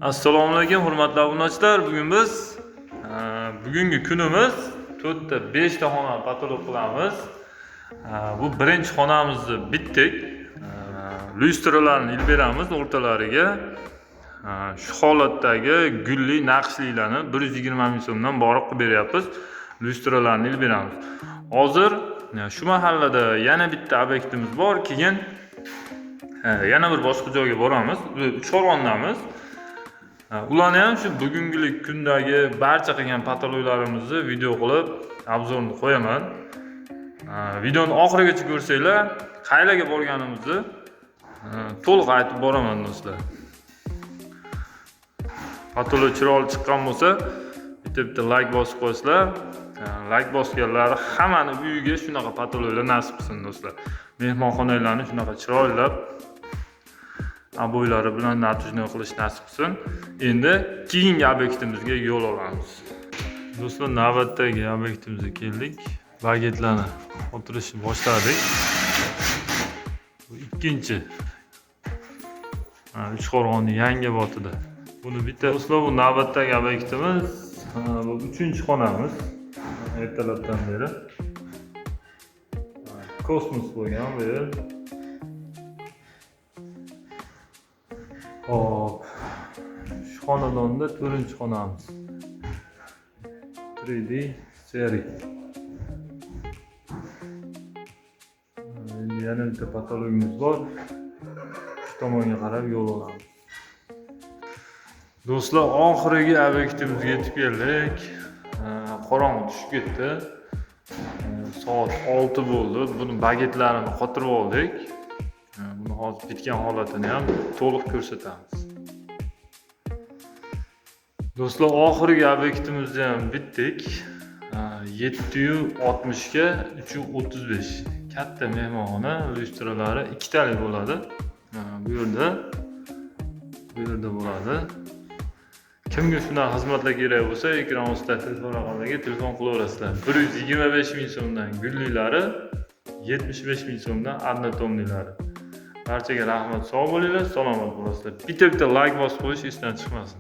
Assalomu alaykum, hurmatli obunachilar. Bugun biz bugungi kunimiz 4 ta 5 ta xonani потолок qilamiz. Bu birinchi xonamizni bitdik. Lyustralarni ilib beramiz o'rtalariga. Shu holatdagi gulli naqshlilarni 120 ming so'mdan borib qilib beryapmiz. Lyustralarni ilib beramiz. Hozir shu mahallada yana bitta obyektimiz bor, keyin yana bir boshqa joyga boramiz. Uchqo'rg'ondamiz. Ularni ham shu bugungilik kundagi barcha qilgan потолок larimizni video qilib обзор ni qo'yaman. Videoni oxirigacha ko'rsanglar, qayerga borganimizni to'liq aytib boraman, do'stlar. Потолок chiroyli chiqqan bo'lsa, bitta bitta layk bosib qo'ysizlar. Layk bosganlar hammani uyiga shunaqa потолок lar nasib qilsin, do'stlar. Mehmonxonalarni shunaqa chiroylab обой lari bilan натяжной qilish nasib qilsin. Endi keyingi obyektimizga yo'l olamiz. Do'stlar, navbatdagi obyektimizga keldik. Bagetlarni o'tirishni boshladik. Bu ikkinchi. Uchqo'rg'onni yangi botida. Buni bitta, do'stlar, bu navbatdagi obyektimiz, bu uchinchi xonamiz. Ertalabdan beri. Kosmos bo'lgan bu yer. Hop. Shu xonadonda to'rtinchi xonamiz. 3D seri. Endi yana bitta потолок imiz bor. Shu tomonga qarab yo'l olamiz. Do'stlar, oxirgi obyektimizga yetib keldik. Qorong'i tushib ketdi. Soat 6 bo'ldi. Buni bagetlarini qotirib oldik. Buni hozir bitgan holatini ham to'liq ko'rsatamiz. Do'stlar, oxirgi obyektimizni ham bitdik. 760 ga 335. Katta mehmonxona, lyustralari ikkitalik bo'ladi. Bu yerda bo'ladi. Kimga shunaqa xizmatlar kerak bo'lsa, ekran ostida telefon raqamiga telefon qilaverasizlar. 125 ming so'mdan gullilari, 75 ming so'mdan однотонный lari. Barchaga rahmat, sog' bo'linglar, salomat bo'lasizlar. Bitta bitta layk bosib qo'yish esdan chiqmasin.